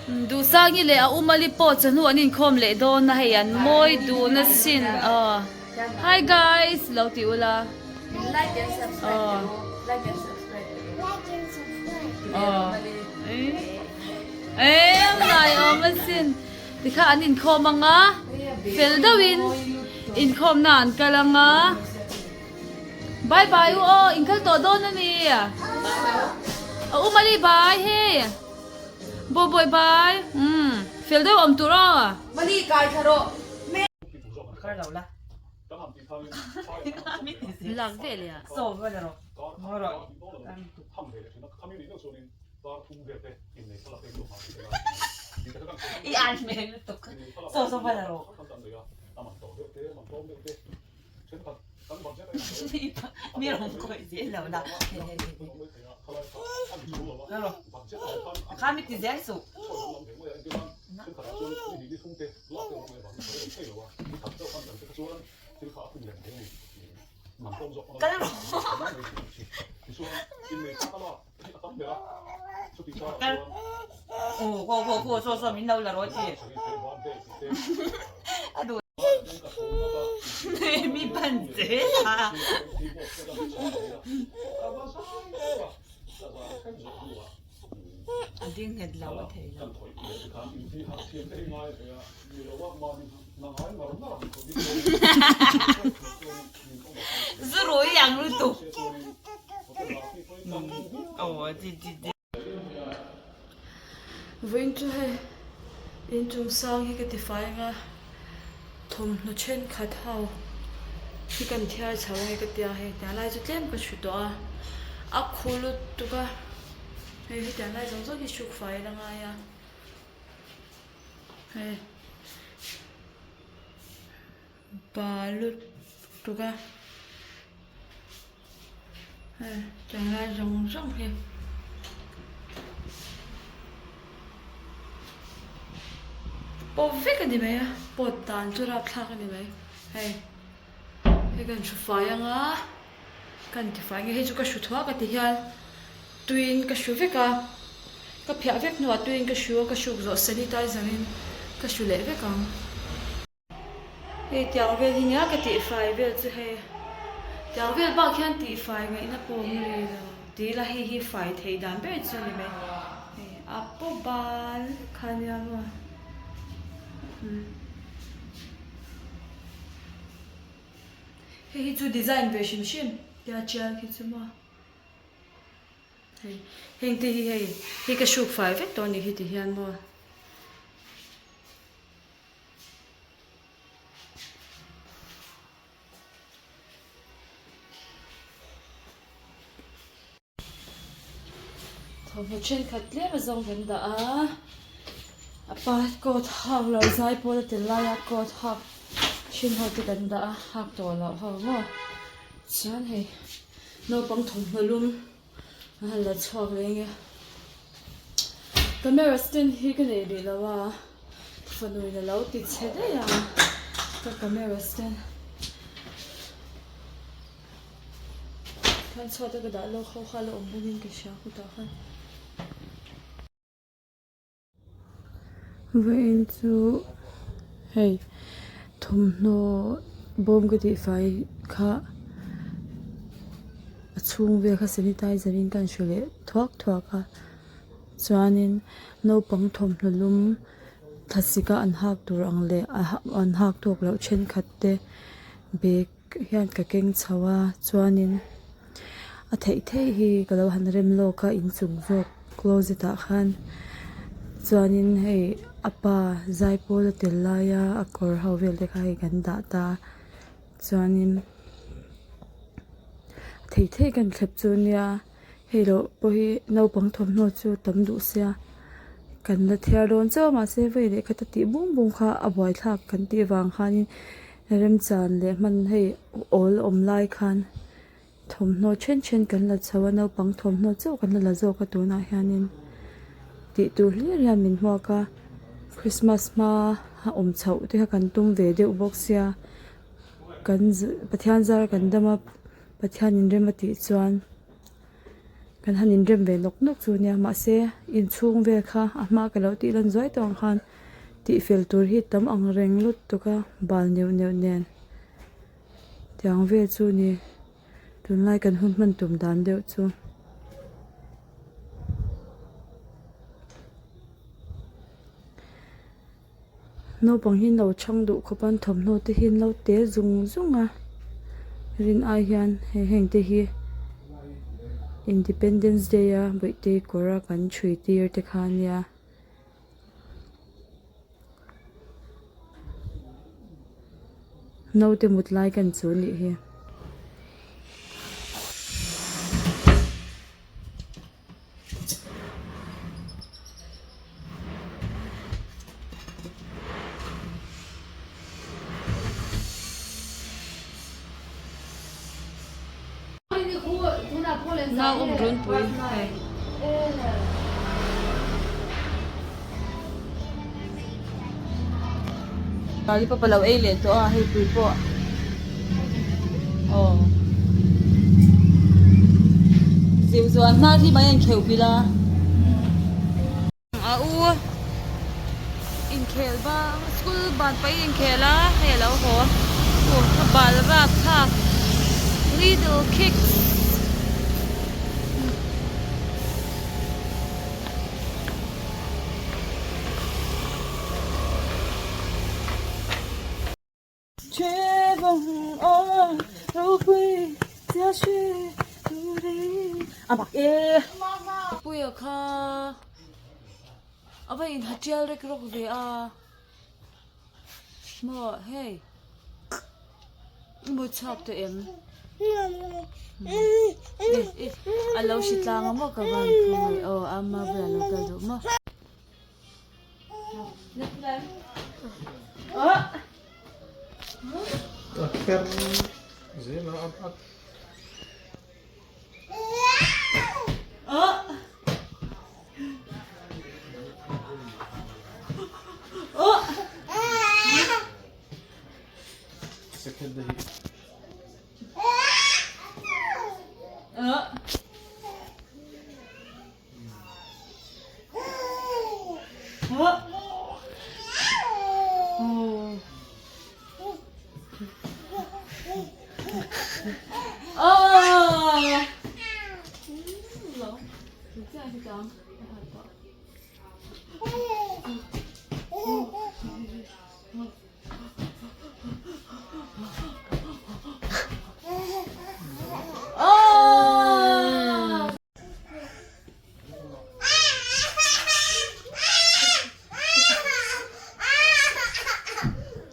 Duhsangi leh a Umali pawh chawhnu an inkhawm leh dawn a hei an mawi dun asin aw Hi guys lo ti ula aw aw eh a ngai awm asin tikha an inkhawm anga fel deuhin inkhawmna an kal anga Bye bye u aw inkal tawh dawn a ni a Umali bye hei. Bawbawih bai umm fel deuh awm tur aw. Mali kai thla rawh. Lak ve leh a. Vawiin chu hei inchung sang hi ka ti fai ang a, thawmhnaw thenkhat ho hi kan thiar chho ang e ka tia hei hetiang lai chu tlem ka chhu tawh a, a khu lutuk a, hei hetiang lai zawng zawng hi hruk fai a la ngai a, hei bal lutuk a. Hei tiang lai zawng zawng hi pawp vek a ni mai a pawt dan chu rapthlak a ni mai hei hei kan hru fai ang a kan ti fai nge hei chu ka hru thuak a ti hian tuiin ka hru vek a ka phiah vek hnuah tuiin ka hru a ka hruk zawh sanitizer in ka hru leh vek ang. Hei tiang vel hi nia ka tihfai vel chu hei tiang vel bak hian tihfai ngaihna pawh awm rih lo tih ila hei hi fai theih dan ber chu a ni mai hei a paw bal kha nia maw hei hi chu design ve hrim hrim tia tial khi chu maw hei heng te hi hei hei ka hruk fai vek tawh a nih hi ti hian maw. Thawmhnaw thenkhat tlem a zawng kan dah a, a pa coat hak loh zai pawl a tel laia coat hak thin ho te kan dah a hak tawh loh ho maw chuan hei naupang thawmhnaw lum a han la chhuak leh enge camera stand hi ka nei rih lo a fanu in alo ti chhe daih a ka camera stand khan chhuat a ka dah lawk ho kha a la awm bawk in ka hria khutah khan. Vawiin chu hei thawmhnaw bawm ka tih fai kha a chhung vel kha sanitizer in ka han hru leh thuak thuak a chuanin naupang thawmhnaw lum thlasik a an hak tur ang leh an hak tawk loh thenkhat te bag hian ka keng chho a chuanin a theih theih hi ka lo han rem lawk a inchung zawk closet ah khan chuanin hei a pa zaipawl a tel laia a kawr ho vel te kha hei kan dah ta chuanin a theih theih kan thlep chu nia. Hei loh pawh hi naupang thawmhnaw chu tam duh sia kan la thiar dawn chauh a mahse vawi leh khat a tih bung bung kha a buaithlak kan tih avang khanin remchan leh hman hei awl awm lai khan thawmhnaw then then kan la chho a naupang thawmhnaw chauh kan la la zawk a tunah hianin tih tur hlir hian min hmuak a christmas hma a awm chhoh te kha kan tum ve deuh bawk sia kan Pathian zar kan dam a Pathianin rem a tih chuan. Kan han inrem ve nawk nawk chu nia mahse inchhung vel kha a hma ka lo tih lan zuai tawh ang khan tih fel tur hi tam ang reng lutuk a bal neuh neuh nen tiang vel chu ni tunlai kan hun hman tum dan deuh chu. Naupang hi an lo chhang duh khawp a an thawmhnaw te hi an lo te zung zung a rin ai hian hei heng te hi independence day a bawihte kawr a kan chhui tir te kha ania. Naute mut lai kan chu nih hi. Nau awm runpui hei. Lollipop a lo ei leh tawh a hei pui pawh aw zeu zuan hma hi mai a inkheuh bilh a a u inkhel bang school ban pahin inkhel a hei a lo haw aw a bal rapthlak little kicks. Puia kha a va in ha tial rek rawk ve a maw hei i mawi chhuak tawh em a lo hri tlang a maw ka van khawngaih aw ama bulah lo kal duh maw.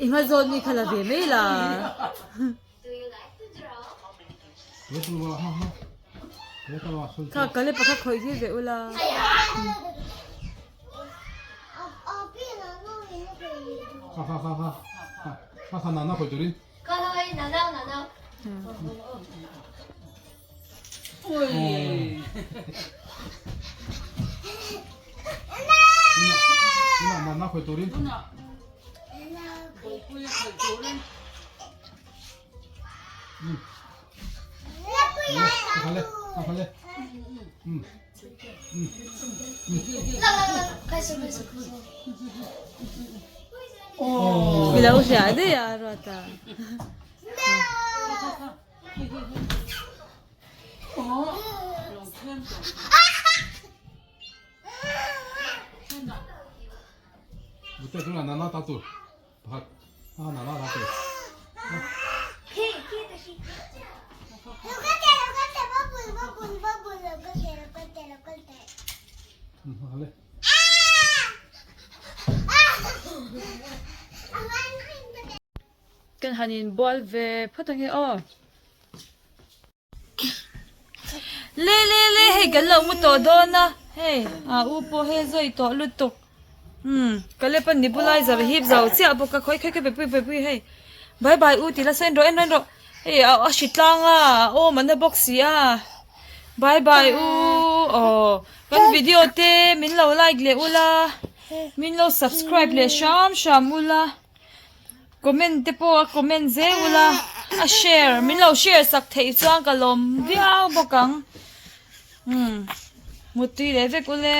I hma zawn mi kha la ve mai la. Kha kale pakhat khawih tir ve ula. I lo hliah daih a Ruata. Kan han inbual ve phawt ange aw. Le le le hei kan lo mu tawh dawn a hei a u pawh hei zawi tawh lutuk umm ka lep a nebulizer a hip zo chiah bawk a khawi khawi khawi pui pui pui hei bye bye u tih la sawi en rawh en rawh en rawh hei a a hri tlang a a awm a na bawk si a bye bye u aw kan video te min lo like leh ula min lo subscribe leh hram hram ula. Comment te pawh a comment zel ula a share min lo share sak theih chuan ka lawm viau bawk ang. Umm muttui leh vek ule.